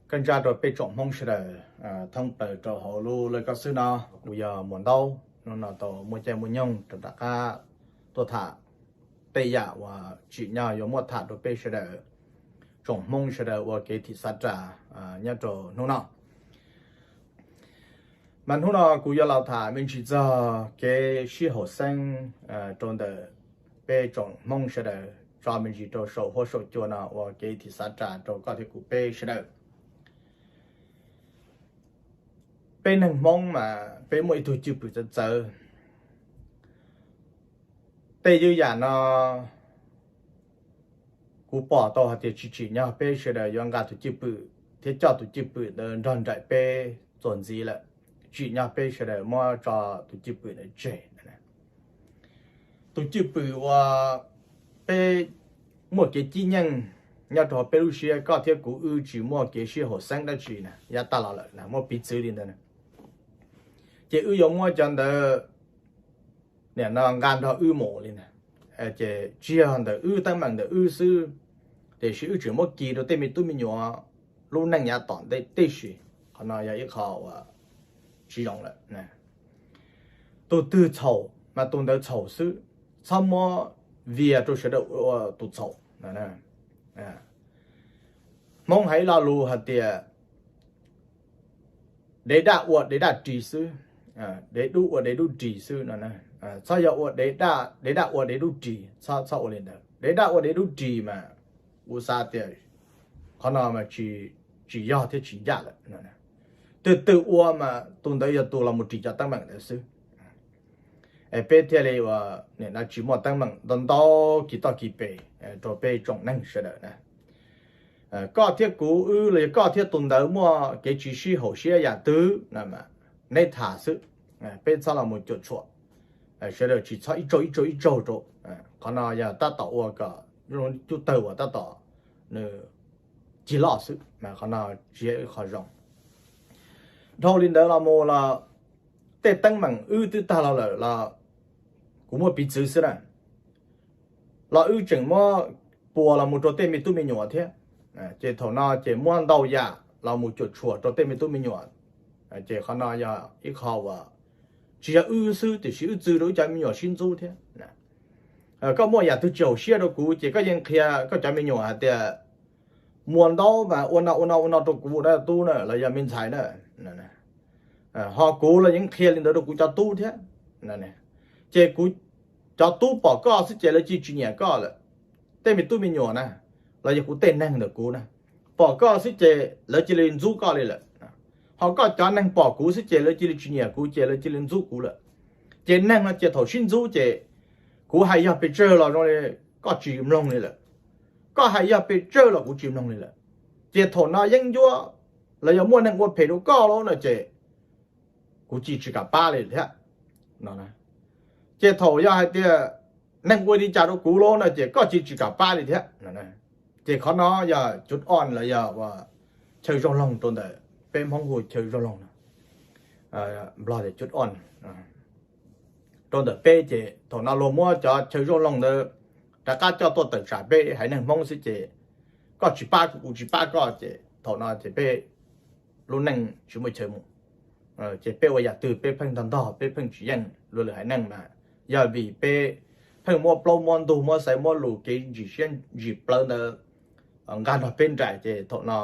Koj ntsa rau peb tsoom Hmoob sawv daws thoob plaws rau hauv lub laj koj xwb no. Kuv yog Muas Ntaub, hnub no tau muaj caij muaj nyoog rov qab tuaj tham tej yam uas tsim nyog yuav muab tham rau peb sawv daws tsoom Hmoob sawv daws ua kev thim xav ras nyob rau hnub no. Mas hnub no kuv yuav los tham me ntsis txog kev sib haum xeeb rau ntawm peb tsoom Hmoob sawv daws, tso me ntsis rau saum huab saum cua no ua kev thim xav ras rau koj thiab kuv peb sawv daws. Peb neeg Hmoob mas peb muaj ib tug cwj pwm txawv txawv. Tej yam no kuv pom tau hais tias tsis tsim nyog peb sawv daws yuav nqa tus cwj pwm thiab coj tus cwj pwm ntawd nrog nraim peb txuas ntxiv lawm. Tsim nyog peb sawv daws muab tso tus cwj pwm ntawd tseg. Tus cwj pwm uas peb muaj kev cib nyeej nyob rau peb lub siab, koj thiab kuv wb tsis muaj kev sib haum xeeb dab tsi na, yav tag los lawm na, muab piv txwv li ntawd na, ces wb yuav muab cov ntawd nim no nqa nrog wb mus li na. Ces tsis yog ntawm wb teeb meem ntawm wb xwb, tiam sis wb tseem muab kis rau tej me tub me nyuam lub neej yav tom ntej tib si. Qhov no yog ib qho uas tsis zoo lawm. Tus twg txhaum mas tus ntawd txhaum xwb, txhob muab vias rau sawv daws ua tus txhaum. Hmoob hais ib lo lus hais tias dev daj ua dev daj ris xwb, dev dub ua dev dub ris xwb no. Txhob yog ua dev daj ua dev dub ris, txhob ua li ntawd. Dev daj ua dev dub ris mas kuv xav tias qhov no mas tsis yog thiab tsis ncaj lawm. Twg twg ua mas tus ntawd yog tus los mus ris cov teeb meem ntawd xwb. Es peb thiaj li ua nim no tsis muaj teeb meem ntau ntau kis toj kis pes rau peb tsoom neeg sawv daws na. Koj thiab kuv wb los yog koj thiab tus ntawd muaj kev tsis sib haum siab yam twg no, neb tham xwb, peb txhob los mus cuam tshuam. Sawv daws tsis txhob ib tsaug ib tsaug ib tsaug rau. Qhov no yog tab tom ua kom cub tawg uas tab tom nws cig loj xwb, qhov no tsis yog ib qho zoo. Dhau li ntawd los mus los tej teeb meem wb twb tag los lawm los kuv muab piv txwv xwb na, los wb tseem muab puas los mus rau tej me tub me nyuam thiab. Ces thaum no ces muab ntau yam los mus cuam tshuam rau tej me tub me nyuam. Ces qhov no yog ib qho uas tsis yog wb xwb tiam sis wb txwv rau wb cov me nyuam sib ntxub thiab. Koj muaj yam twg tsis haum siab rau kuv ces koj yeej qhia koj cov me nyuam hais tias Muas Ntaub mas ua no ua no ua no rau kuv dab tub na los yog me ntxhais na. Ho kuv los yeej qhia li ntawd rau kuv cov tub thiab. Ces kuv cov tub pom koj xwb ces lawv cia li tsis nyiam koj lawm. Tej me tub me nyuam na, los yog kuv tej neeg ntawm kuv na, pom koj xwb ces lawv cia li ntxub koj li lawm. Ho koj cov neeg pom kuv xwb ces lawv cia li tsis nyiam kuv ces lawv cia li ntxub kuv lawm. Ces neeg no ces thaum sib ntxub ces kuv hais yog pes tsawg los zoo li koj tsis mloog li lawm, koj hais yog pes tsawg los kuv tsis mloog li lawm. Ces thaum no yeeb ncuab los yog muaj neeg ua phem rau koj lauj no ces kuv cia li tsis kam pab li thiab. Ces thaum yog hais tias neeg ua li cas rau kuv lauj no ces koj cia li tsis kam pab li thiab. Ces qhov no yog cuj on los yog chaw zoo loog rau ntawm peb Hmoob hu chaw zoo loog no, Nplog tias cuj on. Rau ntawm peb ces thaum no luag muab cov chaw zoo loog ntawd rov qab coj tuaj tawm tsam peb haiv neeg Hmoob xwb ces koj tsis pab kuv, kuv tsis pab koj ces thaum no ces peb lub neej tsis muaj chaw mus. Ces peb ua yam twg peb pheej ntog ntog, peb pheej tsis yeej luag lwm haiv neeg mas yog vim peb pheej muab plaub muab ntug, muab xaiv muab lus, kev ntsim siab ntsim plawv ntawd nqa nrog peb nraim ces thaum no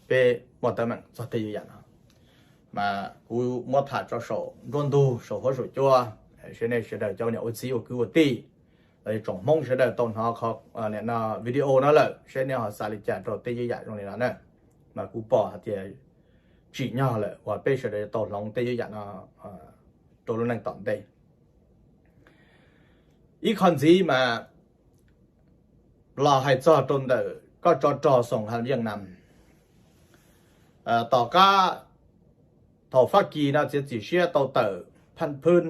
peb muaj teeb meem txog tej yam no. Mas kuv muab tham tso saum nruab ntug, saum huab saum cua, seb nej sawv daws cov niam ua txiv ua kwv ua tij los yog tsoom Hmoob sawv daws tau hnov qhov video no lawm seb nej ho xav li cas rau tej yam zoo li no na. Mas kuv pom hais tias tsim nyog lawm uas peb sawv daws tau hloov tej yam no rau lub neej tom ntej. Ib qho ntxiv mas los hais txog rau ntawm koj tsov rog Song Hal Vietnam. Tom qab thaum Fab Kis no txiav txim siab tau tawm Phaj Phwj,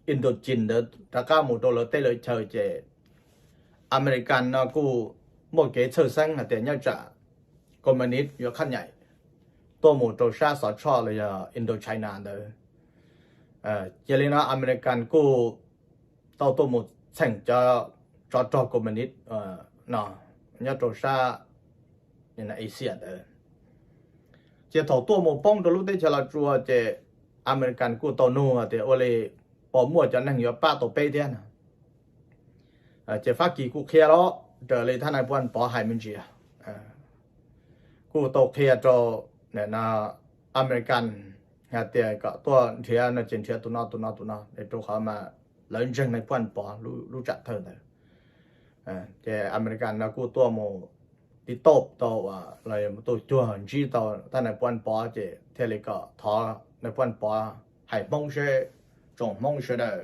Indochine ntawd rov qab mus rau lawv teb lawv chaw ces Amelikas no kuj muaj kev txhawj xeeb hais tias nyob tsam Communist yuav qhab nyaim tuaj mus rau sab Xov Tshoj los yog Indochina ntawd. Cia li no Amelikas kuj tau tuaj mus txheem cov tsov rog Communist no nyob rau sab Asia ntawd. Ces thaum tuaj mus poob rau lub teb chaws Los Tsuas ces American kuj tau nug tias ua li puas muaj cov neeg yuav pab tau peb thiab no. Ces Fab Kis kuj qhia los raws li thab nais Pov Pov hais me ntsis, kuj tau qhia rau American hais tias kom tuaj nrhiav no ces nrhiav tus no tus no tus no, rau qhov mas lawv ntseeg nais Pov Pov lub tsam thawj ntawd. Ces American no kuj tuaj mus tiv tauj tau los mus tuaj cuag ntsib tau thab nais Pov Pov ces thiaj li kom thov nais Pov Pov hais Hmoob seb tsoom Hmoob sawv daws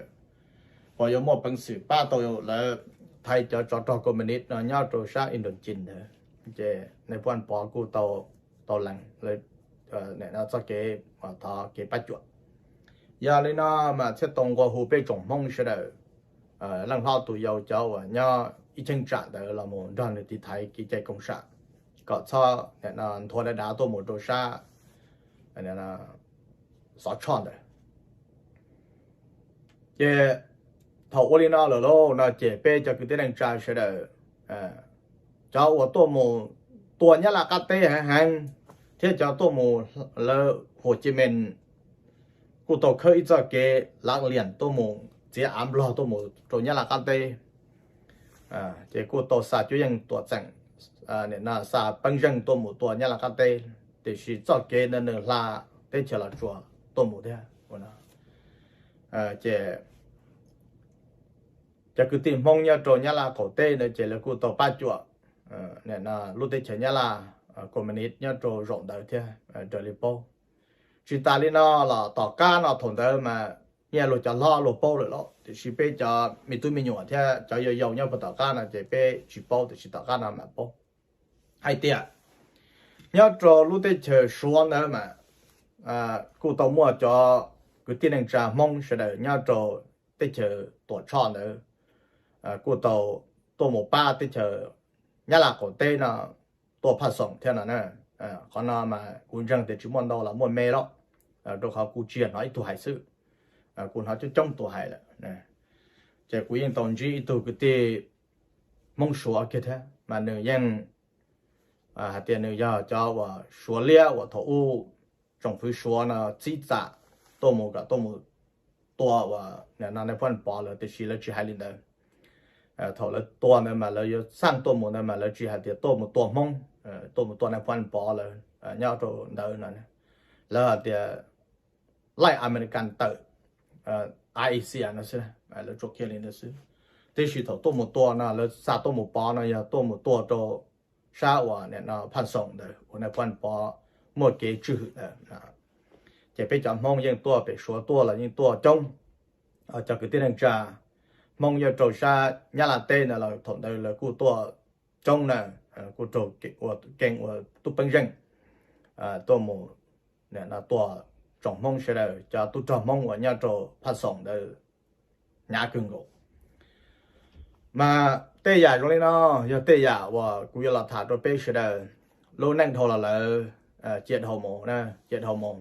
puas yuav muaj peev xwm pab tau lawv thaiv cov tsov rog komuniv no nyob rau sab Indochine ntawd. Ces nais Pov Pov kuj tau lees txoj kev thov kev pab cuam. Yog li no mas thiaj tau nqua hu peb tsoom Hmoob sawv daws, leej hlob tus yau cov uas nyob ib cheeb tsam ntawd los mus nrog nws tiv thaiv kev cai koom sam kom txhob nthuav dav dav tuaj mus rau sab Xov Tshoj ntawd. Ces thaum ua li no lawm lauj no ces peb cov kwv tij neej tsa sawv daws, cov uas tuaj mus tua Nyab Laj qab teb heev heev thiab cov tuaj mus lawv Huas Ci Mes kuj tau khawb ib txoj kev lav liam tuaj mus txiav av Nplog tuaj mus rau Nyab Laj qab teb. Ces kuj tau xa cuab yeej tuam txeem, xa peeb zeej tuaj mus tua Nyab Laj qab teb, tiam sis txoj kev ntawd nws hla teb chaws Los Tsuas tuaj mus thiab. Ces cov kwv tij Hmoob nyob rau Nyab Laj qaum teb ntawd ces lawv kuj tau pab cuam lub teb chaws Nyab Laj komuniv nyob rau zaum ntawd thiab raws li paub. Tsis tas li no los tom qab no thaum ntawd mas nyiaj luag cov hlob luag paub lawm lauj, tiam sis peb cov me tub me nyuam thiab cov yau yau nyob puag tom qab no ces peb tsis paub, tiam sis tom qab no mam paub hais tias nyob rau lub teb chaws Suav ntawd mas kuj tau muaj cov kwv tij neej tsa Hmoob sawv daws nyob rau teb chaws Tuam Tshoj ntawd kuj tau tuaj mus pab teb chaws Nyab Laj qaum teb no tuaj phaj xoom thiab no na. Qhov no mas kuv ntseeg tias tsis muaj ntau los muaj me lawm, rau qhov kuv tsis yog hnov ib tug hais xwb, kuv hnov coob coob tus hais lawm. Ces kuv yeej tau ntsib ib tug kwv tij Hmoob Suav kiag thiab mas nws yeej hais tias nws yog cov uas Suav liab uas thaum ub tsoom fwv Suav no txib txam tuaj mus kom tuaj mus tua uas nais phoo Pov lawv, tiam sis lawv tsis hais li ntawd. Thaum lawv tua ntawd mas lawv yuav xaj tuaj mus ntawd mas lawv tsis hais tias tuaj mus tua Hmoob, tuaj mus tua nais phoo Pov lawv nyob rau ntawd no. Lawv hais tias laij American tawm ICC no xwb, lawv tsuas qhia li ntawd xwb. Tiam sis thaum tuaj mus tua no lawv xa tuaj mus pov no yog tuaj mus tua rau sab uas phaj xoom ntawd uas nais phoo Pov muaj kev tswj hwm ntawd. Ces peb cov Hmoob yeej tuaj pem Suav tuaj los yeej tuaj coob. Cov kwv tij neej tsa Hmoob nyob rau sab Nyab Laj teb ntawd los thaum ntawd lawv kuj tuaj coob na, kuj raug keeb ua tub peeb zeej tuaj mus tua tsoom Hmoob sawv daws, cov tub rog Hmoob uas nyob rau phaj xoom ntawd hnyav kawg nkaus. Mas tej yam zoo li no yog tej yam uas kuv yuav los tham rau peb sawv daws. Lub neej dhau los lawm, cia dhau mus na, cia dhau mus.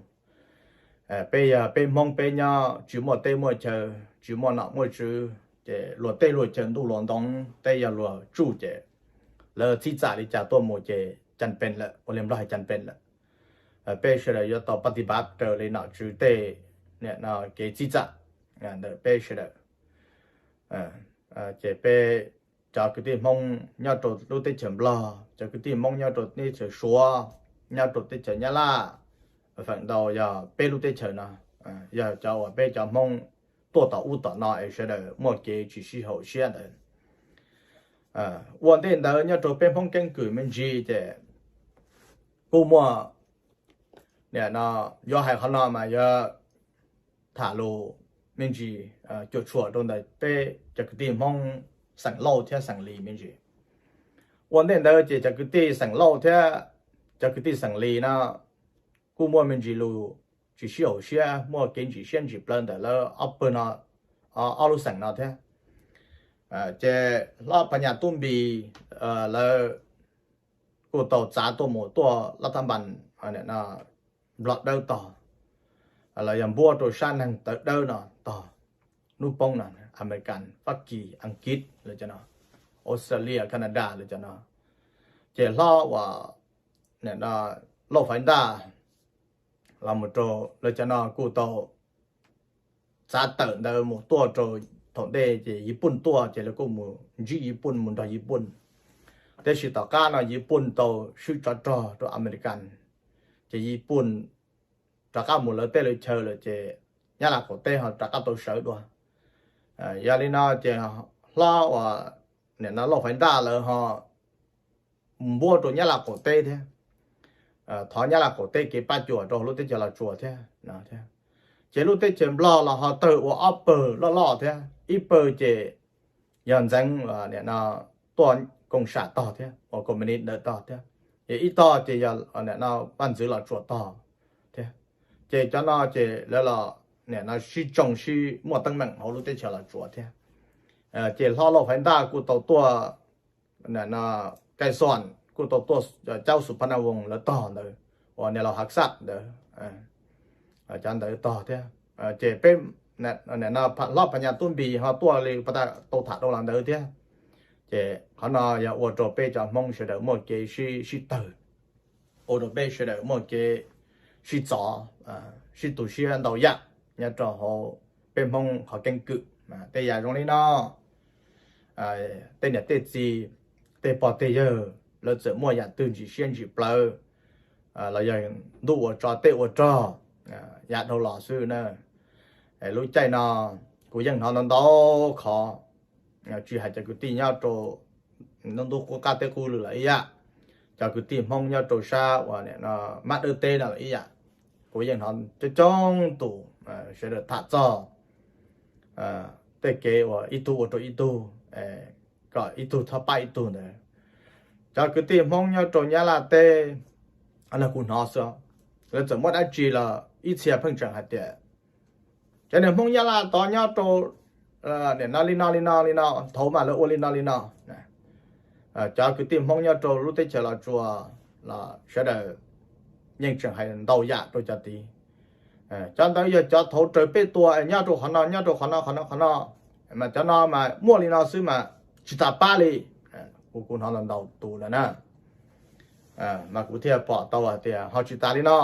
Peb yog peb Hmoob peb nyob tsis muaj teb muaj chaw, tsis muaj nom muaj tswv, ces luag teb luag chaw ntuj luag ntoo, teb yog luag tsuj ces lawv txib txam li cas tuaj mus ces cam pes lawm, ua li Nplog hais cam pes lawm. Peb sawv daws yuav tau pab ti pab raws li nom tswv tej kev txib txam ntawm peb sawv daws. Ces peb cov kwv tij Hmoob nyob rau lub teb chaws Nplog, cov kwv tij Hmoob nyob rau teb chaws Suav, nyob rau teb chaws Nyab Laj, feem ntau yog peb lub teb chaws no yog cov uas peb cov Hmoob tuaj tom ub tom no es sawv daws muaj kev tsis sib haum siab ntawd. Ua ntej ntawd nyob rau peb Hmoob keeb kwm me ntsis ces kuj muaj, nim no yuav hais qhov no mas yuav tham lus me ntsis cuam tshuam rau ntawm peb cov kwv tij Hmoob xeem Lauj thiab xeem Lis me ntsis. Ua ntej ntawd ces cov kwv tij xeem Lauj thiab cov kwv tij xeem Lis no kuj muaj me ntsis lus tsis sib haum siab, muaj kev ntsim siab ntsim plawv ntawm lawv ob pawg no, ob lub xeem no thiab. Ces hlob Phas Nyas Tub Npis lawv kuj tau txav tuaj mus tuaj lab thab npas Nplog dawb tog, los yog npuab rau sab neeg tawv dawb no tog. Hnub poob no Amelikas, Fab Kis, Askiv lawv cov no, Australia, Canada lawv cov no. Ces hlob uas Lauj Faiv Ntaj los mus rau lawv cov no kuj tau txav tawm ntawd mus tuaj rau thaum ntej ces Yiv Pooj tuaj ces lawv kuj mus ntsib Yiv Pooj mus nrog Yiv Pooj. Tiam sis tom qab no Yiv Pooj tau swb tsov rog rau Amelikas, ces Yiv Pooj rov qab mus lawv teb lawv chaw lawm ces Nyab Laj qaum teb ho rov qab tau sawv dua. Yog li no ces hlob uas nim no Lauj Faiv Ntaj lawv ho npuab rau Nyab Laj qaum teb thiab, thov Nyab Laj qaum teb kev pab cuam rau lub teb chaws Los Tsuas thiab. Ces lub teb chaws Nplog los ho tawg ua ob pawg loj loj thiab, ib pawg ces yog ntxeev tuaj koom sam tog thiab, ua koom pes nis ntawm tog thiab, ces ib tog ces yog vaj ntxwv Los Tsuas tog thiab. Ces cov no ces lawv los nim no sib tsoo sib muaj teeb meem hauv lub teb chaws Los Tsuas thiab. Ces hlob Lauj Faiv Ntaj kuj tau tuaj, Kaixoos kuj tau tuaj caub Xus Phas Nas Voos lawv tog ntawd, uas niam laus Hav Xaj ntawd, cov ntawd tog thiab. Ces peb hlob Phas Nyas Tub Npis ho tuaj li pas tas tau tham rau los ntawd thiab. Ces qhov no yog ua rau peb cov Hmoob sawv daws muaj kev sib tawg, ua rau peb sawv daws muaj kev sib txov, sib tu siab ntau yam nyob rau hauv peb Hmoob qhov keeb kwm. Tej yam zoo li no, tej niam tej txiv, tej pog tej yawg lawv txawm muaj yam twg ntsim siab ntsim plawv los yog ntuj ua tsov tej ua rog, yav dhau los xwb na. Lub caij no kuv yeej hnov ntau ntau qhov, tsis hais cov kwv tij nyob rau ntub qub qab teb qub lwm los ib yam, cov kwv tij Hmoob nyob rau sab uas mab dawb teb no los ib yam. Kuv yeej hnov coob coob tus sawv daws tham txog tej kev uas ib tug ua rau ib tug, kom ib tug txhob pab ib tug ntawd. Cov kwv tij Hmoob nyob rau Nyab Laj teb, kuv hnov xwb, lawv txawm muab dab tsi los ib txhia pheej tseem hais tias cov niag Hmoob Nyab Laj tod nyob rau nim no li no li no li no, thaum mas lawv ua li no li no. Cov kwv tij Hmoob nyob rau lub teb chaws Los Tsuas los sawv daws yeej tseem hais ntau yam rau cov tid. Cov ntawd yog cov thaum raws peb tua nyob rau qhov no nyob rau qhov no qhov no qhov no, mas cov no mas muaj li no xwb mas tsis tas pab li. Kuv kuv hnov ntau tus lawm na, mas kuv thiaj pom tau hais tias ho tsis tas li no,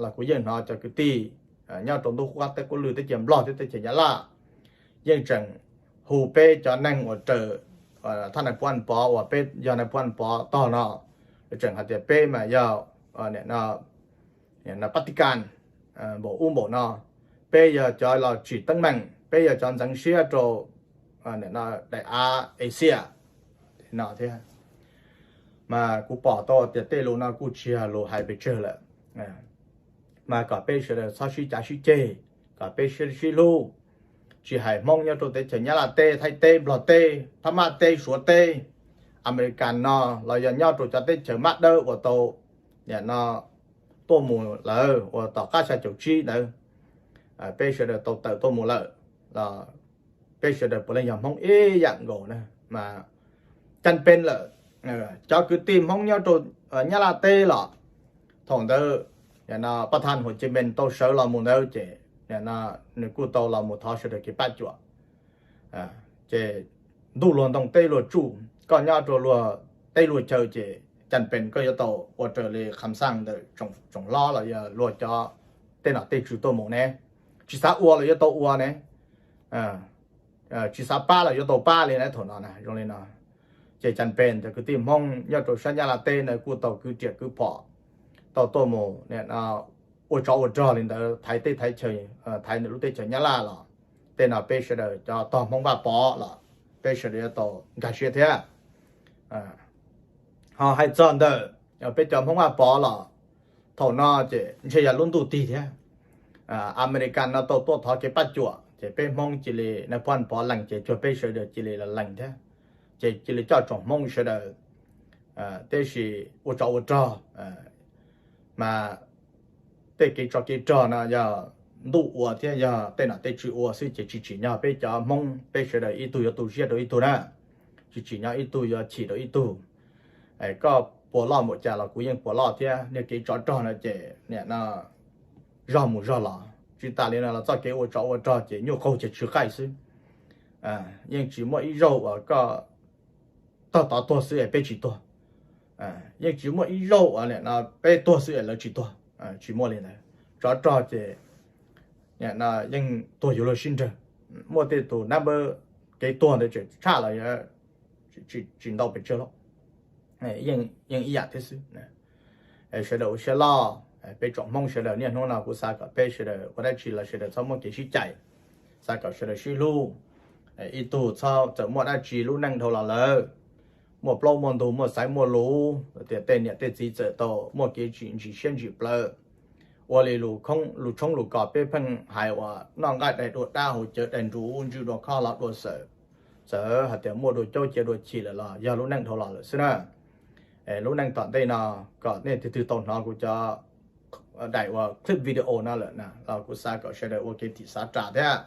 los kuv yeej hnov cov kwv tij nyob rau ntub qub qab teb qub lwm teb chaws Nplog thiab teb chaws Nyab Laj yeej tseem hu peb cov neeg uas raws thaj nais phoo Pov uas peb yog nais phoo Pov tog no, tseem hais tias peb mas yog pab ti kas npaum ub npaum no, peb yog cov los tsim teeb meem, peb yog cov ntxeev siab rau daim av Asia no thiab. Mas kuv pom tau tias tej lus no kuj tsis yog lus hais pes tsawg lawm, mas kom peb sawv daws txhob sib cav sib ceg, kom peb sib sib hlub, tsis hais Hmoob nyob rau teb chaws Nyab Laj teb, Thaib teb, Nplog teb, Phab Maj teb, Suav teb, Amelikas no, los yog nyob rau cov teb chaws mab dawb uas tau nim no tuaj mus lawm uas tom qab xya caum tsib ntawd, peb sawv daws tau tawm tuaj mus lawm los peb sawv daws puav leej yog Hmoob ib yam nkaus na. Mas cas pes lawm, cov kwv tij Hmoob nyob rau Nyab Laj teb los thaum ntawd pab thaj Huam Ci Mes tau sawv los mus ntawd ces nws kuj tau los mus thov sawv daws kev pab cuam. Ces ntuj luag ntoo teb luag tsuj, koj nyob rau luag teb luag chaw ces cas pes koj yuav tau ua raws li kham xaj ntawm tsoom hlob los yog luag cov tej nom tej tswv tuaj mus ne. Tsis xav ua los yuav tau ua ne, tsis xav pab los yuav tau pab li na thaum no na zoo li no. Ces cas pes cov kwv tij Hmoob nyob rau sab Nyab Laj teb ntawd kuj tau kwv riam kwv phom, tau tuaj mus ua tsov ua rog li ntawd thaiv teb thaiv chaw, thaiv lub teb chaws Nyab Laj los tej no peb sawv daws cov tog Hmoob Vaj Pov los peb sawv daws yuav tau nkag siab thiab. Ho hais txog ntawm peb cov Hmoob Vaj Pov los thaum no ces ntshe yog lub ntuj tig thiab. Amelikas no tau tuaj thov kev pab cuam ces peb Hmoob cia li nais phoo Pov lees ces cuag peb sawv daws cia li lees thiab. Ces cia li coj tsoom Hmoob sawv daws tib si ua tsov ua rog, mas tej kev tsov kev rog no yog ntuj ua thiab yog tej nom tej tswv ua xwb ces tsis tsim nyog peb cov Hmoob peb sawv daws ib tug yuav tu siab rau ib tug na, tsis tsim nyog ib tug yuav chim rau ib tug. Koj puas loj npaum cas los kuv yeej puas loj thiab, niag kev tsov rog no ces nim no zog mus zog los, tsis tas li no los txoj kev ua tsov ua rog ces nyuaj qaug ces tsw qaij xwb. Yeej tsis muaj ib zaug uas koj tog tod tuag xwb es peb tsis tuag, yeej tsis muaj ib zaug uas nim no peb tuag xwb es lawv tsis tuag, tsis muaj li ntawd. tsov rog ces yeej tuag yuav luag sib nrawg. Muaj tej tus nab npawb kev tuag ntawd tseem tshaj los tsis ntau pes tsawg los, yeej ib yam thiab xwb. Sawv daws ua siab loj, peb tsoom Hmoob sawv daws niaj hnub no kuv xav kom peb sawv daws ua dab tsi los sawv daws txhob muaj kev sib cais, xav kom sawv daws sib hlub. Ib tug txhob txawm muaj dab tsi lub neej dhau los lawm, muaj plaub muaj ntug muaj xaiv muaj lus, tias tej niam tej txiv txawm tau muaj kev tsis ntsim siab ntsim plawv, ua li lus tshoob lus kos peb pheej hais uas noj nqaij dai dua dab haus cawv dai nruv ntswj dua khob los dua xawm, txawm hais tias muaj dua caub cia dua chim lawm los yog lub neej dhau los lawm xwb na. Lub neej tom ntej no kom nej twg twg tau hnov kuv cov daim uas clip video no lawm na los kuv xav kom sawv daws ua kev thim xav ras thiab.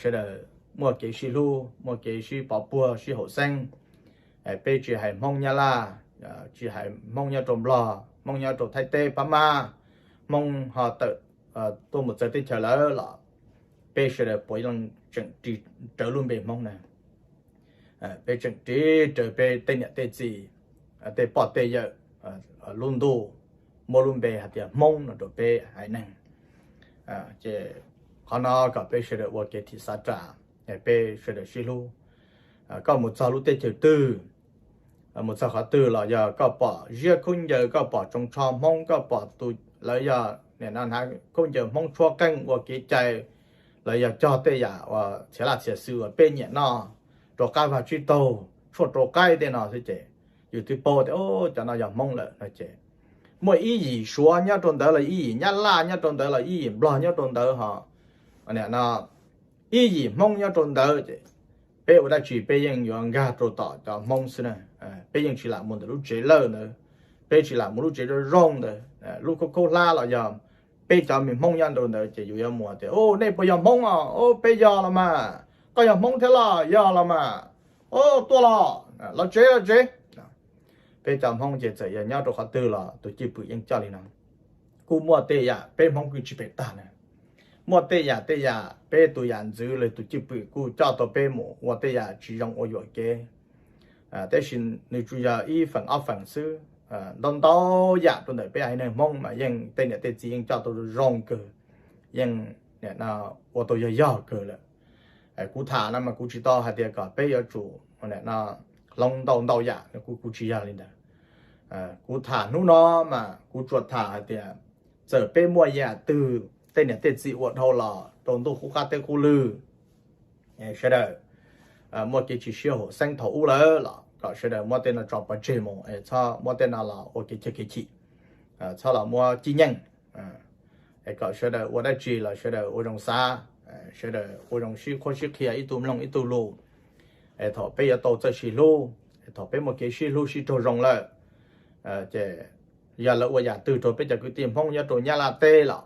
Sawv daws muaj kev sib hlub, muaj kev sib pov puag sib haum xeeb. Peb tsis hais Hmoob Nyab Laj, tsis hais Hmoob nyob rau Nplog, Hmoob nyob rau Thaib teb Phab Mab, Hmoob ho tawm tuaj mus txawv teb chaws lawm los peb sawv daws puav leej tseem ris rawv lub npe Hmoob na. Peb tseem ris rawv peb tej niam tej txiv, tej poj tej yawm lub ntuj muab lub npe hais tias Hmoob no rau peb haiv neeg. Ces qhov no kom peb sawv daws ua kev thim xav ras, peb sawv daws sib hlub. Koj mus txog lub teb chaws twg, mus txog qhov twg los yog koj pom ziab khaub ncaws, koj pom tsoos tsho Hmoob, koj pom tus lawv yog nim no hnav khaub ncaws Hmoob tshuab qeej ua kev cai, los yog cog tej yam uas txhiaj laj txhiaj xwm uas peb nyiam noj, rau qab vag tsib taug, tshuaj rau qaib tej no xwb ces yus twb paub tias cov no yog Hmoob lawm no ces muaj ib yim Suav nyob rau ntawd los ib yim Nyab Laj nyob rau ntawd los ib yim Nplog nyob rau ntawd ho nim no ib yim Hmoob nyob rau ntawd ces peb ua dab tsi peb yeej yuav nkag rau tom cov Hmoob xwb na. Peb yeej tsis lam mus ntawm lub tsev lawj ntawd, peb tsis lam mus lub tsev zoo zoo ntawd, lub khaub khaub hlab los yog peb cov me Hmoob nyob rau ntawd ces yus yuav mus tias, u, nej puas yog Hmoob os? U, peb yog los mas. Koj yog Hmoob thiab los? Yog los mas. U, tuaj los, los tsev los tsev. Peb cov Hmoob ces txawm yog nyob rau qhov twg los tus cwj pwm yeej coj li no. Kuj muaj tej yam peb Hmoob kuj tsis pem tag na. Muaj tej yam tej yam peb tus yam ntxwv los tus cwj pwm kuj coj tau peb mus ua tej yam tsis zoo ua yuam kev. Tab sis nws tsuas yog ib feem ob feem xwb. Ntau ntau yam rau ntawm peb haiv neeg Hmoob mas yeej tej niam tej txiv yeej coj tau zoo kawg, yeej ua tau yog yog kawg lawm. Kuv tham no mas kuv tsis tau hais tias kom peb yuav tsum hloov ntau ntau yam, kuv tsis yog li ntawd. Kuv tham hnub no mas kuv tsuas tham hais tias txawm peb muaj yam twg tej niam tej txiv ua dhau los rau ntuj qub qab teb qub lwg, sawv daws muaj kev tsis sib haum xeeb thaum ub lawm los kom sawv daws muab tej no tso pov tseg mus, txhob muab tej no los ua kev chaw kev chim, txhob los muab cib nyeej, kom sawv daws ua dab tsi los sawv daws ua zoo xav, sawv daws ua zoo sib qhuab sib qhia ib tug mloog ib tug lus. Thaum peb yuav tau txawj sib hlub, thaum peb muaj kev sib hlub sib raug zoo lawm, ces yog lawv ua yam twg rau peb cov kwv tij Hmoob nyob rau Nyab Laj teb los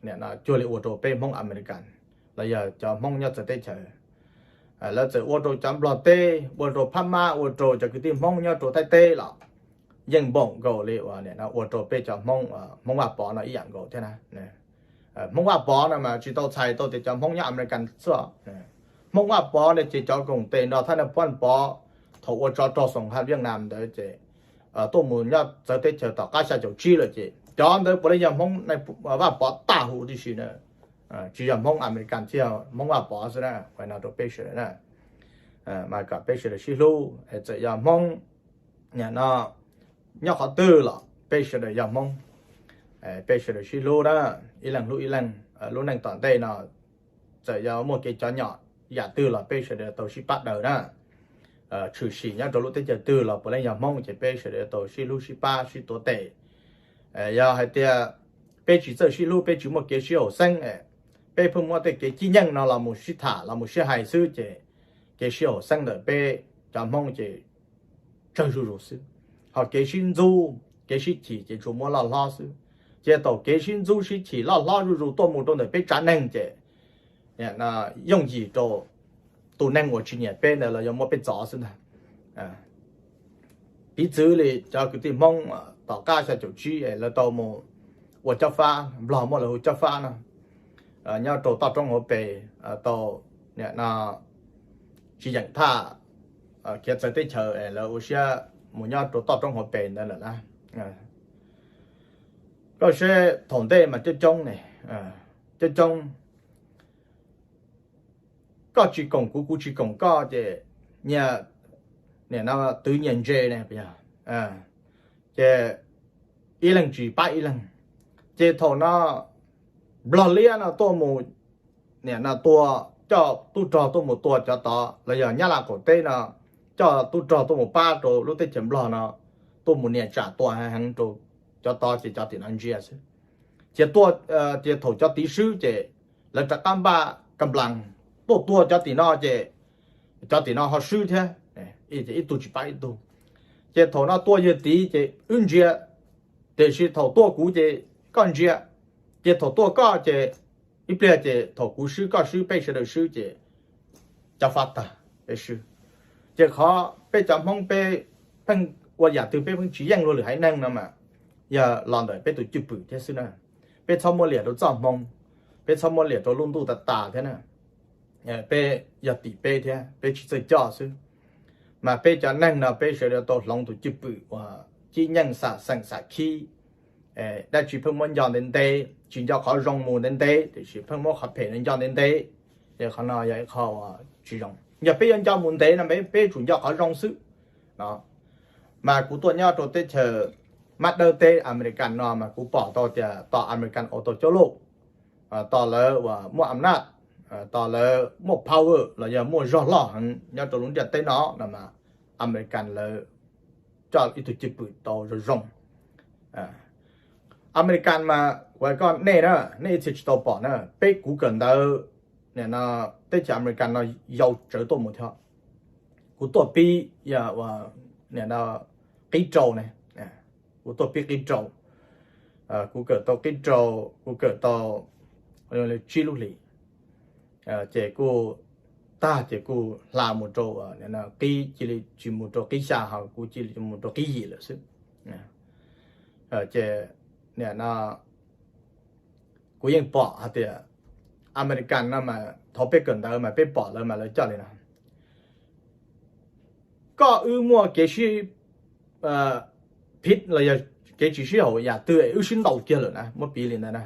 nim no cuag li ua rau peb Hmoob Amelikas los yog cov Hmoob nyob txawv teb chaws. Lawv txawm ua rau cov Nplog teb, ua rau Phab Mab, ua rau cov kwv tij Hmoob nyob rau Thaib teb los yeej npaum nkaus li uas nim no ua rau peb cov Hmoob, Hmoob Vaj Pov no ib yam nkaus thiab na. Hmoob Vaj Pov no mas tsis tau txhais tau tias cov Hmoob nyob Amelikas xwb. Hmoob Vaj Pov no ces cov koom tes nrog thaj Naj Phab Pov thaum ua tsov rog xoom ha Viaj Nam ntawd ces tuaj mus nyob txawv teb chaws tom qab xya caum tsib lawm ces cov ntawd puav leej yog Hmoob Vaj Pov tag huv tib si na. Tsis yog Hmoob Amelikas thiab, Hmoob Vaj Pov xwb na, hais no rau peb sawv daws na. Mas kom peb sawv daws sib hlub, txawm yog Hmoob nim no nyob qhov twg los peb sawv daws yog Hmoob, peb sawv daws sib hlub na, ib leeg hlub ib leeg. Lub neej tom ntej no txawm yog muaj kev cov nyom yam twg los peb sawv daws tau sib pab daws na. Tshwm sim nyob rau lub teb chaws twg los puav leej yog Hmoob ces peb sawv daws tau sib hlub sib pab sib tuav tes. Yog hais tias peb tsis txawj sib hlub, peb tsis muaj kev sib haum xeeb, peb pheej muab tej kev cib nyeej no los mus sib tham los mus sib hais xwb ces kev sib haum xeeb ntawm peb cov Hmoob ces tsawg zuj zus xwb. Ho kev sib ntxub kev sib chim ces tsuas muab loj hlob xwb. Ces thaum kev sib ntxub sib chim loj hlob zuj zus tuaj mus rau ntawm peb tsav neeg ces yooj yim rau tus neeg uas tsis nyiam peb ntawd los yuav muab peb txov xwb ntag. Piv txwv li cov kwv tij Hmoob tom qab xya caum tsib lawv tau mus ua cob fab, Nplog muab lawv hu cob fab no, nyob rau toj roob hauv pes tau nim no tsis yeem thaj khiav txawv teb chaws es lawv ua siab mus nyob rau toj roob hauv pes ntawd lawm na. Koj saib thaum ntej mas coob coob ne, coob coob, koj tsis koom kuv, kuv tsis koom koj ces nyias, nim no twv nyias ntse ne, ces ib leeg tsis pab ib leeg. Ces thaum no Nplog liab no tuaj mus, nim no tua, coj tub rog tuaj mus tua cov tod, los yog Nyab Laj qaum teb no coj tub rog tuaj mus pab rau lub teb chaws Nplog no, tuaj mus nias tsam tua heev rau cov tod ces cov tim no ntsia xwb. Ces tuaj, ces thaum cov tid swb ces lawv rov qab npaj ka nplas tuaj tua cov tim no ces cov tim no ho swb thiab, ib tug tsis pab ib tug. Ces thaum no tua yawg tid ces wb ntsia, tiam sis thaum tua kuv ces koj ntsia, ces thaum tua koj ces ib pliag ces thaum kuv swb koj swb peb sawv daws swb ces cov fab tag peb swb. Ces qhov peb cov Hmoob peb pheej ua yam twg peb pheej tsis yeej luag lwm haiv neeg no mas yog los ntawm peb tus cwj pwm thiab xwb na. Peb txhob muab liam rau txoj hmoo, peb txhob muab liam rau lub ntuj tas tas thiab na. Peb yog tim peb thiab peb tsis txawj coj xwb. Mas peb cov neeg no peb sawv daws tau hloov tus cwj pwm uas cib nyeej xam xeem xam khib. Dab tsi pheej muab nco ntev ntev, tsis nco qhov zoo mus ntev ntev, tiam sis pheej muab qhov phem no nco ntev ntev. Ces qhov no yog ib qho tsis zoo. Yog peb yuav nco mus ntev no peb yuav tsum nco qhov zoo xwb no. Mas kuv tuaj nyob rau teb chaws mab dawb teb Amelikas no mas kuv pom tau tias tos Amelikas ua tau coob loj, tos lawv uas muaj am naj, tos lawv muaj power los yog muaj zog loj heev nyob rau lub ntiaj teb no no mas Amelikas lawv coj ib tug cwj pwm tau zoo zoo. Amelikas mas ua koj nej na, nej ib txhia tsis tau pom na, peb kuv kawm ntawv, teb chaws Amelikas no yau tsawv tuaj mus thiab. Kuv tuaj pib qib rau ne, kuv tuaj pib qib rau, kuv kawm tau qib rau, kuv kawm tau tsib lub hlis, ces kuj tag ces kuj hla mus rau qib, cia li tsis mus rau qib xya ho kuv cia li mus rau qib yim lawm xwb. Ces nim no kuv yeej pom hais tias Amelikas no mas thaum peb kawm ntawv mas peb pom lawv mas lawv coj li no, koj wb muaj kev sib phiv los yog kev tsis sib haum yam twg wb sib ntaus kiag lawm na, muab piv li ntawd na.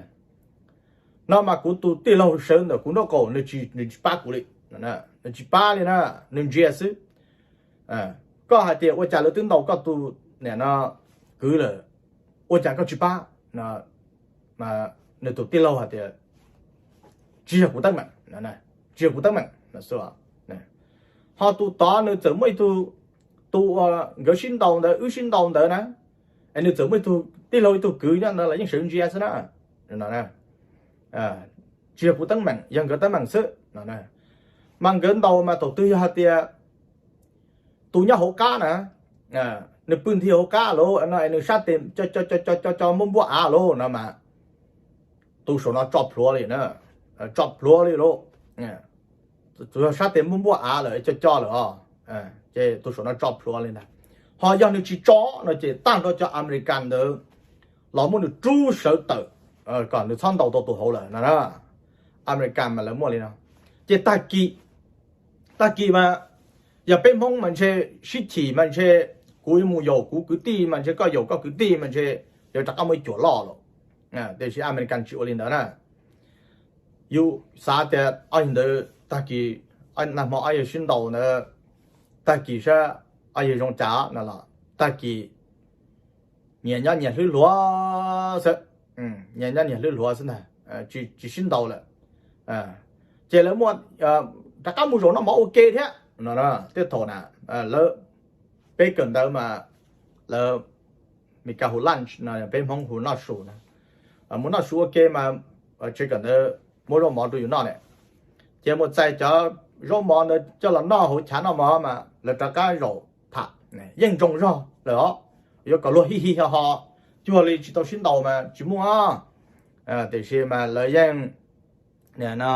No mas kuv tus tij laug sawv ntawm kuv nraub qaum nws tsis pab kuv li, nws tsis pab li na, nws ntsia xwb. Koj hais tias ua cas lawv twb ntaus koj tus nim no kwv lawm, ua cas koj tsis pab? Nws tus tij laug hais tias tsis yog kuv teeb meem, tsis yog kuv teeb meem. Ho tus tod nws txawm muaj ib tug, tus uas nkawd sib ntaus ntawd, wb sib ntaus ntawd na, es nws txawm muaj ib tug tij laug ib tug kwv nyob ntawd los yeej sawv ntsia xwb na. Tsis yog kuv teeb meem, yog nkawd teeb meem xwb. Mas nkawd ntaus mas thaum twg yog hais tias tus nyob hauv qab na, nws pw nthi hauv qab lauj no es nws sab tes co co co co co muab npuab av lauj no mas tus saum no tso plhuav li na, tso plhuav li lauj. Tus sab tes muab npuab av lawm co co lawm os, ces tus saum no tso plhuav li ntag. Ho yog nws tsis tso no ces tag nrho cov Amelikas ntawd los muab nws rub sawv tawm kom nws txhob ntaus tau tus hauv lawm no. Amelikas mas lawv muaj li no. Ces tag kis, tag kis mas yog peb Hmoob mas ntshe sib chim mas ntshe kuv yuav mus yaum kuv kwv tij mas ntshe koj yaum koj kwv tij mas ntshe yuav rov qab muaj ib cuam loj lawm. Tiam sis Amelikas tsis ua li ntawd na. Yus xav tias ob yawg ntawd tag kis, nag hmo ob yawg sib ntaus ntawd, tag kis saib ob yawg zoo cas no los tag kis nyias nyob nyias hlwb hluav xwb, nyias nyob nyias hlwb hluav xwb ntag, tsis sib ntaus lawm. Ces lawv muaj rov qab mus zaum noj mov ua ke thiab no. Tej thaum na, lawv, peb kawm ntawv mas lawv Meskas hu lunch no, peb Hmoob hu noj su na. Mus noj su ua ke mas tsev kawm ntawv muab zaub mov rau yus noj ne. Ces mus txais cov zaub mov ntawd coj los noj hauv chav noj mov mas lawv rov qab zaum tham, yeej ntsoo zog lawm os. Yuav kom luag hij hij ho ho, cuag li tsis tau sib ntaus mas tsis muaj, tiam sis mas lawv yeej, no,